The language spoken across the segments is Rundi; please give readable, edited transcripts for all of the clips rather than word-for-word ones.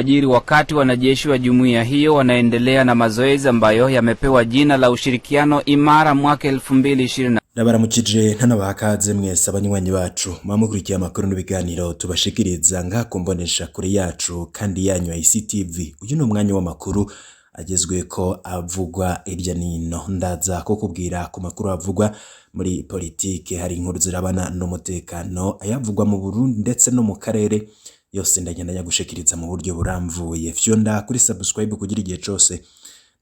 Unajiri wakati wanajeshi wa jumuiya hiyo wanaendelea na mazoezi ambayo yamepewa jina la Ushirikiano Imara mwaka 2020. Ndabaramukije ntanabaha kaze mwese abanywanyi bacu mwamukurikiye amakuru n'ibiganiro tubashikiriza ngaha ku mbonesha kure yacu kandi yanyu ya ICTV. Uyu ni umwanya w'amakuru agezweko avugwa hirya nino. Ndaza kukubwira ku makuru avugwa muri politike, hari inkuru zirabana n'umutekano, ayavugwa mu Burundi ndetse no mu karere yose ndagenda nyagushikiriza mu buryo buramvuye. Fyonda kuri subscribe kugira igihe cose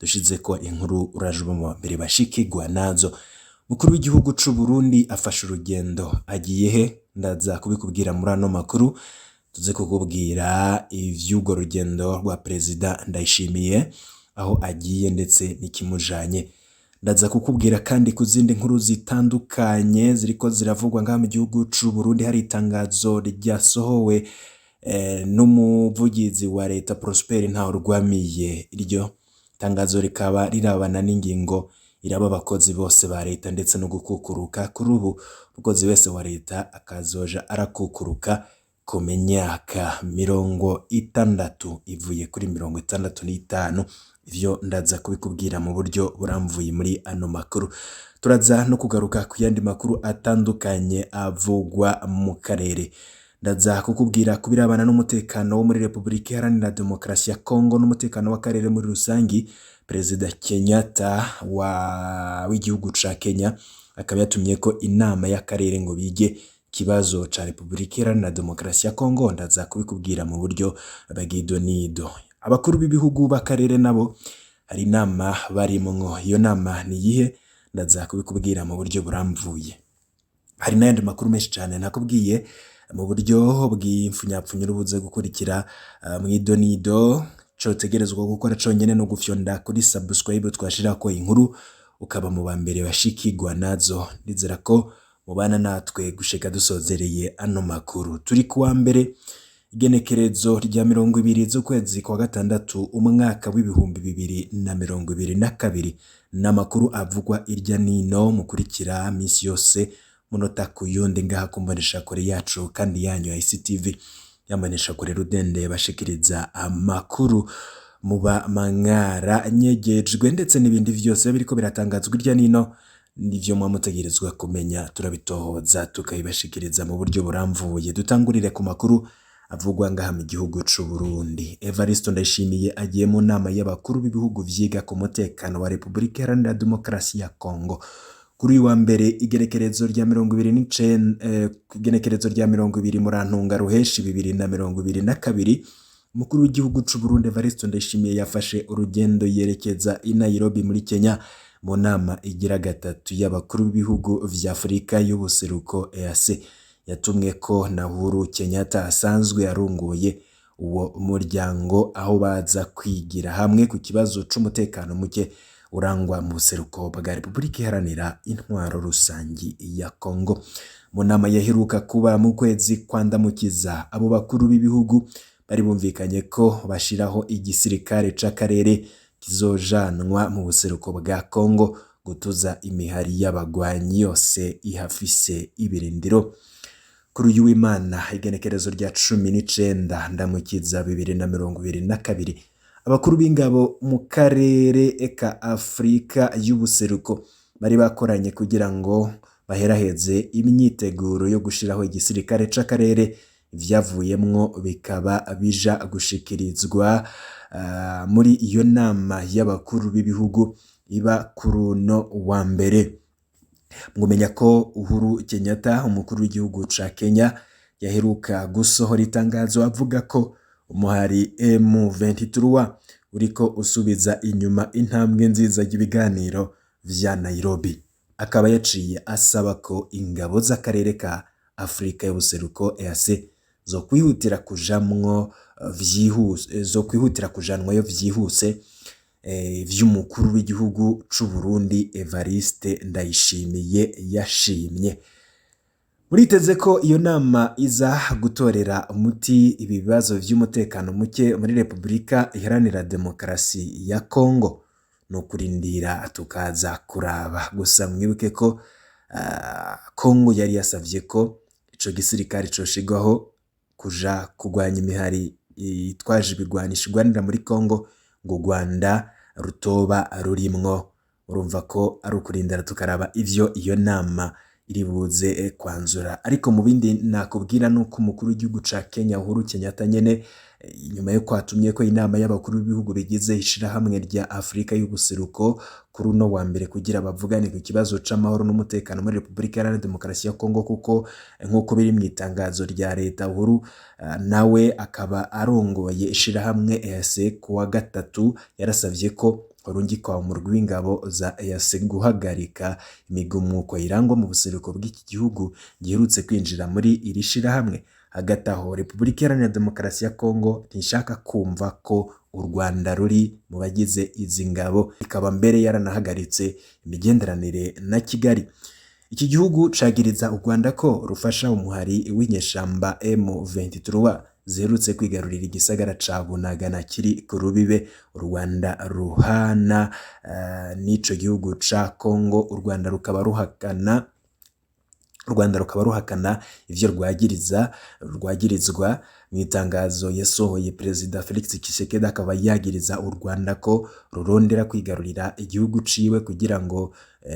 dushizeko inkuru uraje uba mu mbere bashikirwa nazo. Mukuru w'igihugu c'u Burundi afashe urugendo, agiye he? Ndaza kubikubwira muri ano makuru. Tuze kukubwira ivy'urwo rugendo rwa Perezida Ndayishimiye, aho agiye ndetse n'ikimujanye. Ndaza kukubwira kandi ku zindi nkuru zitandukanye ziriko ziravugwa ngaha mu gihugu c'u Burundi. Hari itangazo ryasohowe n'umuvugizi wa leta Prosper Ntawurwamiye. Iryo tangazo rikaba rirabana n'ingingo iraba abakozi bose ba leta ndetse no gukukuruka. Kuri ubu umukozi wese wa leta akazoja arakukuruka ku myaka 60 ivuye kuri 65. Ivyo ndaza kubikubwira mu buryo buramvuye muri ano makuru. Turaza no kugaruka ku yandi makuru atandukanye avugwa mu karere. Ndaza kukubwira ku birabana n'umutekano wo muri Repubulika Iharanira Demokarasi ya Kongo n'umutekano w'akarere muri rusangi. Perezida Kenyatta wa w'igihugu ca Kenya akaba yatumye ko inama y'akarere ngo bige ikibazo ca Repubulika Iharanira Demokarasi ya Kongo. Ndaza kubikubwira mu buryo bw'idonido. Abakuru b'ibihugu b'akarere nabo hari inama barimwo. Iyo nama ni iyihe? Ndaza kubikubwira mu buryo buramvuye. Hari n'ayandi makuru menshi cane nakubwiye mu buryo bw'imfunyapfunyo ubuze gukurikira mw'idonido. Cotegerezwa gukora conyene no gufyonda kuri subscribe, twashirako inkuru ukaba mu ba mbere bashikirwa nazo. Ndizera ko mubana natwe gushika dusozereye ano makuru. Turi kuwa mbere, igenekerezo rya 20 z'ukwezi kwa gatandatu, umwaka w'2022, n'amakuru avugwa irya nino mukurikira misi yose munota ku yundi ngaha ku mboneshakure yacu kandi yanyu ya ICTV, yamboneshakure rudende bashikiriza amakuru muba mwara nyegejwe ndetse n'ibindi vyose biriko biratangazwa irya nino. Nivyo muba mutegerezwa kumenya, turabitohoza tukabibashikiriza mu buryo buramvuye. Dutangurire ku makuru avugwa ngaha mu gihugu c'u Burundi. Evariste Ndayishimiye agiye mu nama y'abakuru b'ibihugu vyiga ku mutekano wa Repubulika Iharanira Demokarasi ya Kongo kuri uyu wa mbere, igenekerezo rya 29, igenekerezo rya 20 Murantunga Ruheshi 2022. Umukuru w'igihugu c'u Burundi Evariste Ndayishimiye yafashe urugendo yerekeza i Nairobi muri Kenya mu nama igira gatatu y'abakuru b'ibihugu vya Afurika y'ubuseruko EAC. Yatumwe ko na Uhuru Kenyatta asanzwe arongoye uwo muryango, aho baza kwigira hamwe ku kibazo c'umutekano muke urangwa mu buseruko bwa Repubulika Iharanira Intwaro Rusangi ya Kongo. Mu nama yaheruka kuba mu kwezi kwa Ndamukiza, abo bakuru b'ibihugu bari bumvikanye ko bashiraho igisirikare c'akarere kizojanwa mu buseruko bwa Kongo gutuza imihari y'abagwanyi yose ihafise ibirindiro. Kuri uyu w'Imana, igenekerezo rya 19 Ndamukiza 2022, abakuru b'ingabo mu karere ka Afurika y'ubuseruko bari bakoranye kugira ngo baheraheze imyiteguro yo gushiraho igisirikare c'akarere. Ivyavuyemwo bikaba bija gushikirizwa muri iyo nama y'abakuru b'ibihugu iba kuri uno wa mbere. Mwomenya ko Uhuru Kenyatta, umukuru w'igihugu ca Kenya, yaheruka gusohora itangazo avuga ko umuhari M23 uriko usubiza inyuma intambwe nziza y'ibiganiro vya Nairobi, akaba yaciye asaba ko ingabo z'akarere ka Afurika y'ubuseruko EAC zo kwihutira kujamwo vyihuse, zo kwihutira kujanwayo vyihuse, vy'umukuru w'igihugu c'u Burundi Evariste Ndayishimiye yashimye. Muriteze ko iyo nama iza gutorera umuti ibibazo vy'umutekano muke muri Repubulika Iharanira Demokarasi ya Kongo? Ni ukurindira tukaza kuraba. Gusa mwibuke ko Kongo yari yasavye ko ico gisirikare coshigwaho kuja kugwanya imihari. itwaje ibigwanisho igwanira muri Kongo, ngo u Rwanda rutoba rurimwo. Urumva ko ari ukurindira tukaraba ivyo iyo nama iri buze kwanzura. Ariko mu bindi nakubwira nuko umukuru w'igihugu ca Kenya Uhuru Kenyatta nyene, inyuma yo kwatumye ko inama y'abakuru b'ibihugu bigize ishirahamwe rya Afrika y'ubuseruko kuri uno wa mbere kugira bavugane ku kibazo c'amahoro n'umutekano muri Repubulika Iharanira Demokarasi ya Kongo, kuko nk'uko biri mu itangazo rya leta, Uhuru nawe akaba arongoye ishirahamwe EAC, ku wa gatatu yarasavye ko horungikwa umurwi w'ingabo za EAC guhagarika imigumuko irangwa mu buseruko bw'iki gihugu giherutse kwinjira muri iri shirahamwe. Hagati aho, Repubulika Iharanira Demokarasi ya Kongo ntishaka kumva ko u Rwanda ruri mu bagize izi ngabo, ikaba mbere yaranahagaritse imigenderanire na Kigali. Iki gihugu cagiriza u Rwanda ko rufasha umuhari w'inyeshamba M23 ziherutse kwigarurira igisagara ca Bunagana kiri ku rubibe u Rwanda ruhana n'ico gihugu ca Kongo. U Rwanda rukaba ruhakana ivyo rwagirizwa. Mu itangazo yasohoye, Perezida Felix Tshisekedi akaba yagiriza u Rwanda ko rurondera kwigarurira igihugu ciwe kugira ngo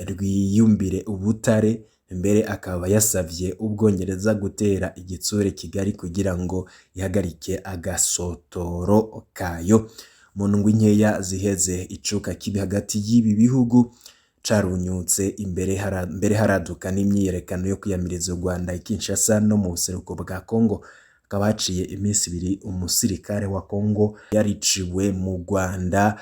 rwiyumbire ubutare. Mbere akaba yasavye Ubwongereza gutera igitsure Kigali kugira ngo ihagarike agasotoro kayo. Mu ndwi nkeya ziheze, icuka kibi hagati y'ibi bihugu carunyutse, imbere mbere haraduka n'imyiyerekano yo kwiyamiriza u Rwanda i Kinshasa no mu buseruko bwa Kongo. Hakaba haciye iminsi 2 umusirikare wa Kongo yariciwe mu Rwanda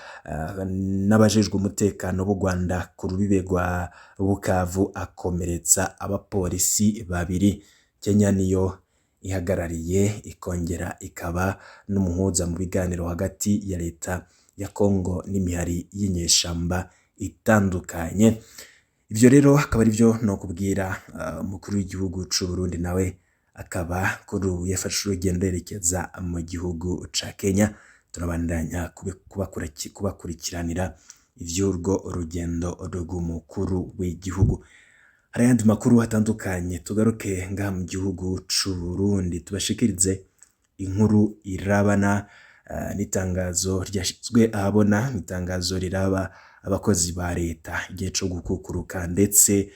n'abajejwe umutekano b'u Rwanda ku rubibe rwa Bukavu, akomeretsa abapolisi 2. Kenya niyo ihagarariye ikongera ikaba n'umuhuza mu biganiro hagati ya leta ya Kongo n'imihari y'inyeshamba itandukanye. Ivyo rero akaba ari byo no kubwira. Umukuru w'igihugu c'u Burundi nawe akaba kuri ubu yafashe urugendo yerekeza mu gihugu ca Kenya. Turabandanya kubakurikiranira ivy'urwo rugendo rw'umukuru w'igihugu. Hari ayandi makuru atandukanye. Tugaruke ngaha mu gihugu c'u Burundi, tubashikirize inkuru irabana n'itangazo ryashizwe ahabona, itangazo riraba abakozi ba leta igihe co gukukuruka ndetse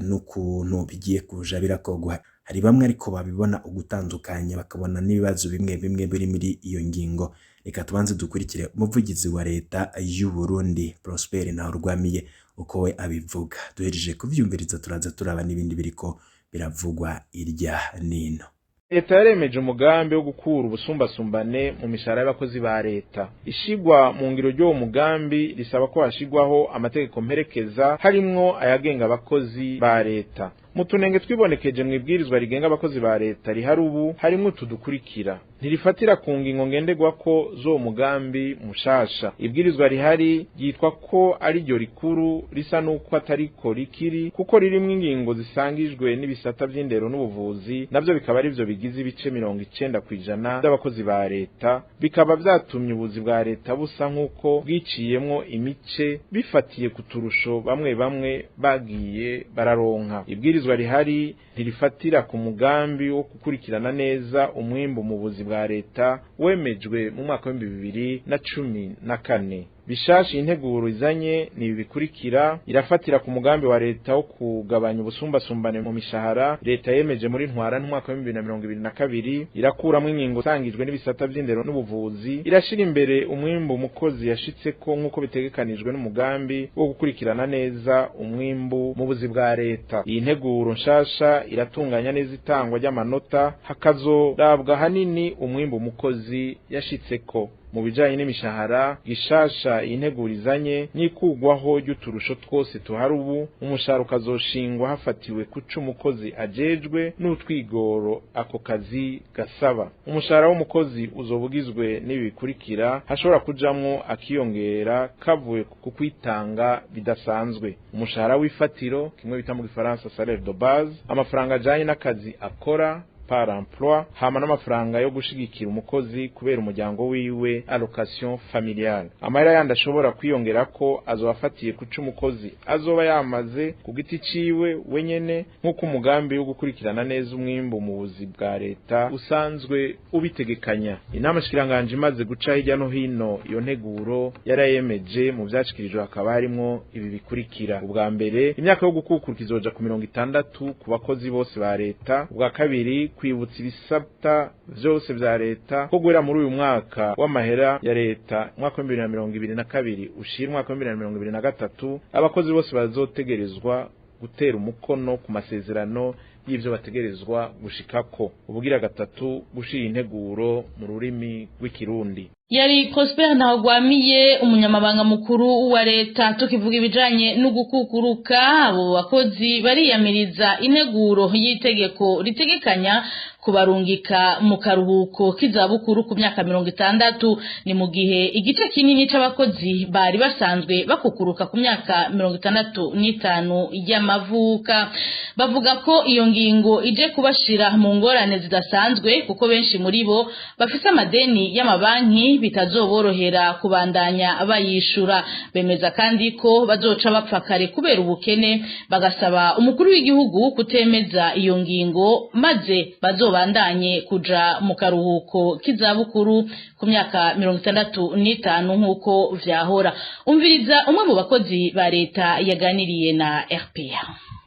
n'ukuntu bigiye kuja birakogwa. Hari bamwe ariko babibona ugutandukanya, bakabona n'ibibazo bimwe bimwe biri muri iyo ngingo. Reka tubanze dukurikire umuvugizi wa leta y'u Burundi Prosper Ntawurwamiye uko we abivuga. Duhejeje kuvyumviriza, turaza turaba n'ibindi biriko biravugwa irya nino. Leta yaremeje umugambi wo gukura ubusumbasumbane mu mishahara y'abakozi ba leta. Ishigwa mu ngiro ry'uwo mugambi risaba ko hashigwaho amategeko mperekeza, harimwo ayagenga abakozi ba leta. Mu tunenge twibonekeje mu ibwirizwa rigenga abakozi ba leta rihari ubu, harimwo utu dukurikira: ntirifatira ku ngingo ngenderwako z'uwo mugambi mushasha. Ibwirizwa rihari ryitwa ko ari ryo rikuru risa n'uko atariko rikiri, kuko ririmwo ingingo zisangijwe n'ibisata vy'indero n'ubuvuzi, navyo bikaba arivyo bigize ibice 90% by'abakozi ba leta. Bikaba vyatumye ubuzi bwa leta busa nk'uko bwiciyemwo imice, bifatiye ku turusho bamwe bamwe bagiye bararonka. Ibwirizwa rihari ntirifatira ku mugambi wo gukurikirana neza umwimbu mu buzi bwa leta wemejwe mu mwaka w'2014. Bishasha integuro izanye ni ibi bikurikira: irafatira ku mugambi wa leta wo kugabanya ubusumbasumbane mu mishahara leta yemeje muri ntwara mwaka w'2022, irakuramwo ingingo zangijwe n'ibisata vy'indero n'ubuvuzi, irashira imbere umwimbu umukozi yashitseko nk'uko bitegekanijwe n'umugambi wo gukurikirana neza umwimbu mu buzi bwa leta. Iyi nteguro nshasha iratunganya neza itangwa ry'amanota, hakazorabwa hanini umwimbu umukozi yashitseko. Mu bijanye n'imishahara, gishasha integuro izanye n'ikugwaho ry'uturusho twose tuhari ubu. Umushahara ukazoshingwa hafatiwe kuco umukozi ajejwe n'utwigoro ako kazi gasaba. Umushahara w'umukozi uzoba ugizwe n'ibi bikurikira, hashobora kujamwo akiyongera kavuye ku kwitanga bidasanzwe: umushahara w'ifatiro, kimwe bita mu gifaransa salaire de base, amafaranga ajanye n'akazi akora, par emploi, hama n'amafaranga yo gushigikira umukozi kubera umuryango wiwe, allocation familiale. Amahera yandi ashobora kwiyongera ko azobafatiye kuca umukozi azoba yamaze ku giti ciwe wenyene, nk'uko umugambi wo gukurikirana neza umwimbu mu buzi bwa leta usanzwe ubitegekanya. Inama shikiranganje imaze guca hirya no hino iyo nteguro yarayemeje. Mu vyashikirijwe hakaba harimwo ibi bikurikira: ubwa mbere, imyaka yo gukukuruka izoja ku 60 ku bakozi bose ba leta; ubwa kabiri, kwibutsa ibisata vyose vya leta ko guhera muri uyu mwaka w'amahera ya leta, umwaka wa 2022 ushira umwaka wa 2023, abakozi bose bazotegerezwa gutera umukono ku masezerano y'ivyo bategerezwa gushikako; ubugira gatatu, gushira integuro mu rurimi rw'ikirundi. Yari Prosper Ntagwamiye, umunyamabanga mukuru wa leta. Tukivuga ibijanye no gukukuruka, abo bakozi bariyamiriza integuro y'itegeko ritegekanya kubarungika mu karuhuko k'izabukuru ku myaka 60. Ni mu gihe igice kinini c'abakozi bari basanzwe bakukuruka ku myaka 65 y'amavuka. Bavuga ko iyo ngingo ije kubashira mu ngorane zidasanzwe, kuko benshi muri bo bafise amadeni y'amabanki bitazoborohera kubandanya bayishura. Bemeza kandi ko bazoca bapfa kare kubera ubukene, bagasaba umukuru w'igihugu kutemeza iyo ngingo maze bazobandanye kuja mu karuhuko k'izabukuru ku myaka 65 nk'uko vyahora. Umviriza umwe mu bakozi ba leta yaganiriye na RPA.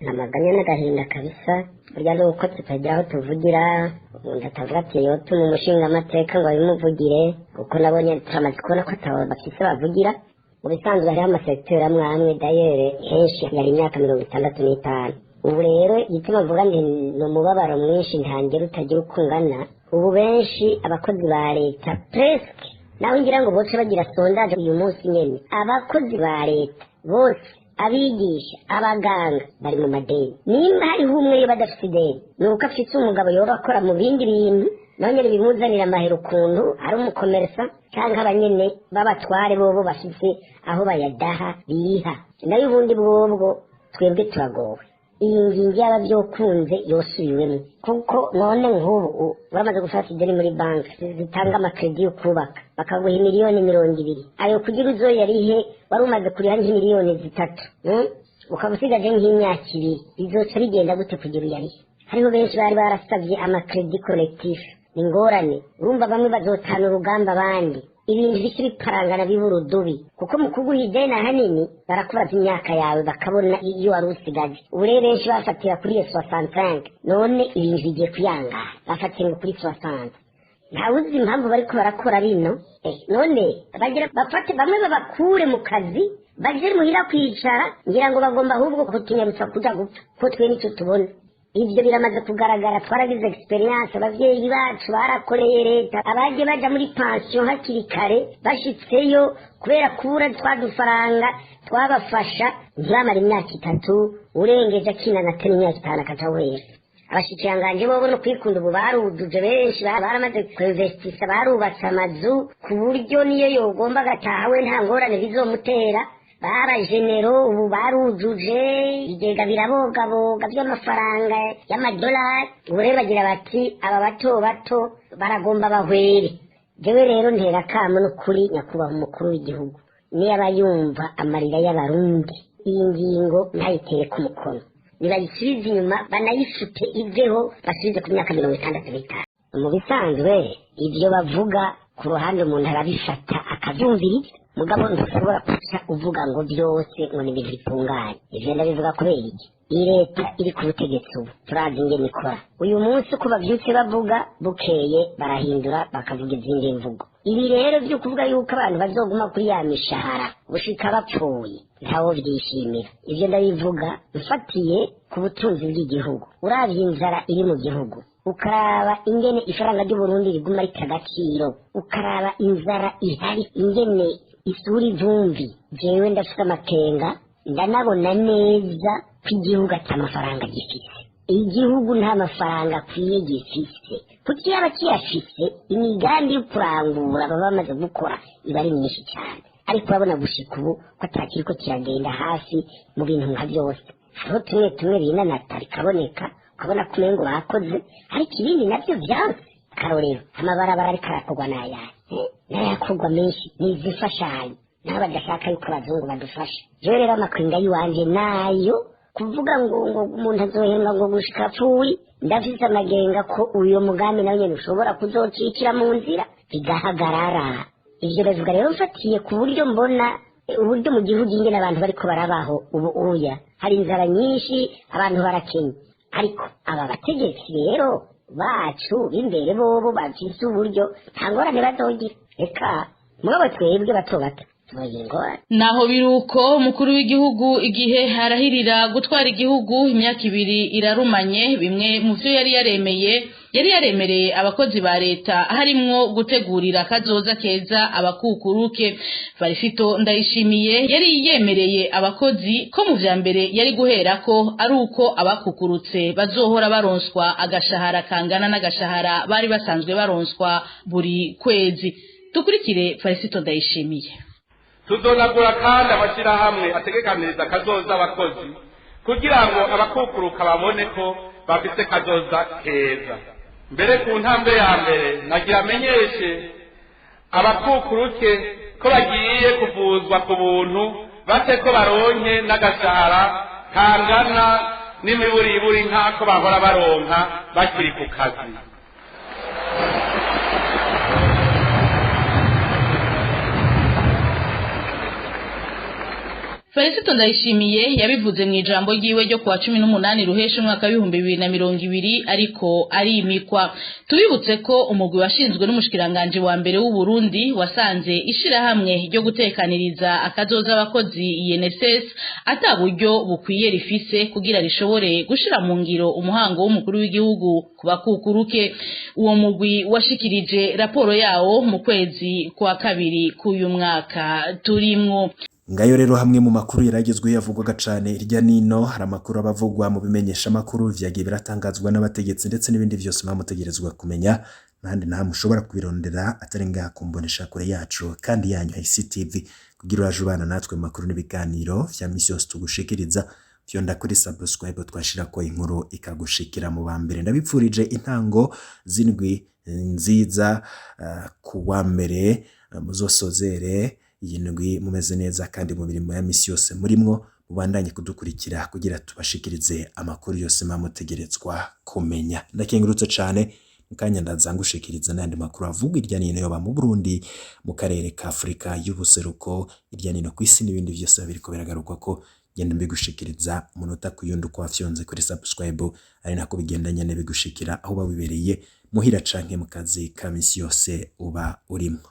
Amaganya n'agahinda kabisa. Burya ni uko tutagira aho tuvugira, umuntu atavuga ati yotuma umushingamateka ngo abimuvugire, kuko nabonye turamaze kubona ko atabo bafise bavugira. Mu bisanzwe hariho amasekiteri amwe amwe, dayere henshi yari imyaka 65. Ubu rero igituma mvuga nti ni umubabaro mwinshi ntangera utagira uko ungana, ubu benshi abakozi ba leta presque, nawe ngira ngo bose bagira sondage uyu munsi nyene, abakozi ba leta bose, abigisha, abaganga, bari mu madeni. Nimba hariho umwe yoba adafite ideni, ni uko afite umugabo yoba akora mu bindi bintu naho nyene bimuzanira amahera, ukuntu ari umukomersa, canke abanyene b'abatware bobo bafise aho bayadaha biha. Nayo ubundi bwobwo twebwe turagowe. Iyi ngingo yaba vyokunze yosubiwemwo, kuko none nk'ubu uramaze gufata ideni muri banki zitanga amakredi yo kubaka, bakaguha 20 miliyoni, ayo kugira uzoyarihe wari umaze kuriha nk'3 miliyoni, ukaba usigaje nk'imyaka 2, bizoca bigenda gute kugira uyarihe? Hariho benshi bari barasavye amakredi collectif. Ni ingorane. Urumva bamwe bazotana urugamba, abandi ibintu bice biparangana biba urudubi, kuko mu kuguha ideni ahanini barakubaza imyaka yawe, bakabona iyo wari usigaje. Ubu rero benshi bafatira kuri iyo 65, none ibintu bigiye kuyangara, bafatiye ngo kuri 60. Ntawuzi impamvu bariko barakora bino. None bagira bafate bamwe babakure mu kazi baje muhira kwicara? Ngira ngo bagomba ahubwo kutunyarutsa kuja gupfa, ko twe nico tubona. Ibyo biramaze kugaragara, twaragize experience, abavyeyi bacu barakoreye leta, abagiye baja muri pension hakiri kare, bashitseyo kubera kubura twa dufaranga twabafasha, ntibamara imyaka 3, urengeje akinana imyaka 5 akaja wera. Abashikiranganje bobo no kwikunda, ubu barujuje, benshi baramaze kuinvestisa, barubatse amazu ku buryo niyo yogomba agataha we nta ngorane bizomutera. Barajenero ubu barujuje ibigega birabogaboga by'amafaranga y'amadolari. Ubu rero bagira bati aba bato bato baragomba bahwere. Jewe rero ntera akamo n'ukuri nyakubahwa umukuru w'igihugu, niba yumva amarira y'abarundi, iyi ngingo ntayitere ku mukono, nibayisubize inyuma, banayifute iveho, basubize ku myaka 65. Mu bisanzwe ibyo bavuga ku ruhande umuntu arabifata akabyumviriza, mugabo ntushobora kuca uvuga ngo byose ngo ni ibintu bitunganye. Ivyo ndabivuga kubera iki? Iyi leta iri ku butegetsi ubu turazi ingene ikora. Uyu munsi uko bavyutse bavuga, bukeye barahindura bakavuga izindi mvugo. Ibi rero vyo kuvuga yuko abantu bazoguma kuri ya mishahara gushika bapfuye, ntawo vyishimira. Ivyo ndabivuga mfatiye ku butunzi bw'igihugu. Uravye inzara iri mu gihugu, ukaraba ingene ifaranga ry'Uburundi riguma rita agaciro, ukaraba inzara ihari ingene isura ivumbi, jewe ndafite amakenga, ndanabona neza ko igihugu ata mafaranga gifise. Igihugu nta mafaranga akwiye gifise, kuko iyo aba kiyafise imigambi yo kurangura baba bamaze gukora iba ari myinshi cyane. Ariko urabona gushika ubu ko atakiriko kiragenda hafi mu bintu nka byose. Hariho tumwe tumwe binanata bikaboneka. Ukabona ko umengo bakoze, ariko ibindi navyo vyanse. Akarorero, amabarabara ariko arakorwa n'ayahe? N'ayakorwa menshi ni izimfashanyo, nabo badashaka yuko abazungu badufasha. Jewe rero amakwinga y'iwanje nayo kuvuga ngo umuntu azohembwa ngo gushika apfuye, ndafise amagenga ko uyo mugambi nawe nyene ushobora kuzocikira mu nzira bigahagarara. Ivyo ndavuga rero mfatiye ku buryo mbona uburyo mu gihugu ingene abantu bariko barabaho ubu uya hari inzara nyinshi, abantu barakenye. Ariko aba bategetsi rero bacu b'imbere bobo bafise uburyo, nta ngorane bazogira. Reka mugabo twebwe bato bato tubagira ingorane. Naho biruko, umukuru w'igihugu igihe arahirira gutwara igihugu imyaka 2 irarumanye, bimwe mu vyo yari yaremeye, yari yaremereye abakozi ba leta harimwo gutegurira kazoza keza abakukuruke. Varisito Ndayishimiye yari yemereye abakozi ko mu vya mbere yari guherako ari uko abakukurutse bazohora baronswa agashahara kangana n'agashahara bari basanzwe baronswa buri kwezi. Dukurikire Varisito Ndayishimiye. Tuzonagura kandi amashyirahamwe ategekaniriza kazoza abakozi kugira ngo abakukuruka babone ko bafise kazoza keza. Mbere ku ntambwe ya mbere nagira amenyeshe abakukuruke ko bagiye kuvuzwa ku buntu, bate ko baronke n'agashahara kangana n'imiburiburi nk'ako bahora baronka bakiri ku kazi. Felicito Ndayishimiye yabivuze mu ijambo ryiwe ryo kuwa 18 Ruhesha umwaka w'2020 ariko arimikwa. Tubibutse ko umugwi washinzwe n'umushikiranganje wa mbere w'u Burundi wasanze ishirahamwe ryo gutekaniriza akazoza abakozi INSS ata buryo bukwiye rifise kugira rishobore gushira mu ngiro umuhango w'umukuru w'igihugu kubakukuruke. Uwo mugwi washikirije raporo yawo mu kwezi kwa kabiri k'uyu mwaka turimwo. Ngayo rero hamwe mu makuru yaragezwe yavugwaga cane hirya nino, hari amakuru abavugwa mu bimenyesha makuru vyagiye biratangazwa n'abategetsi ndetse n'ibindi vyose bamutegerezwa kumenya, nahandi nahamwe ushobora kubirondera atari ngaha kumbonesha kure yacu kandi yanyu ICTV. Kugira uraje ubana natwe mu makuru n'ibiganiro vya misi yose tugushikiriza, fyonda kuri subscribe twashirako inkuru ikagushikira mu ba mbere. Ndabipfurije intango z'indwi nziza, ku wa mbere muzosozere iyi ndwi mumeze neza kandi mu mirimo ya misi yose murimwo, mubandanye kudukurikira kugira tubashikirize amakuru yose mamutegerezwa kumenya. Ndakengurutse cane, mukanya ndaza ngushikiriza n'ayandi makuru avugwa irya nino yoba mu Burundi, mu karere ka Afrika y'ubuseruko, irya nino kw'isi n'ibindi vyose biriko biragarukwa ko genda mbigushikiriza umunota ku yundi uko wafyonze kuri subscribe, ari nako bigenda nyene bigushikira aho uba wibereye muhira canke mu kazi ka misi yose uba urimwo.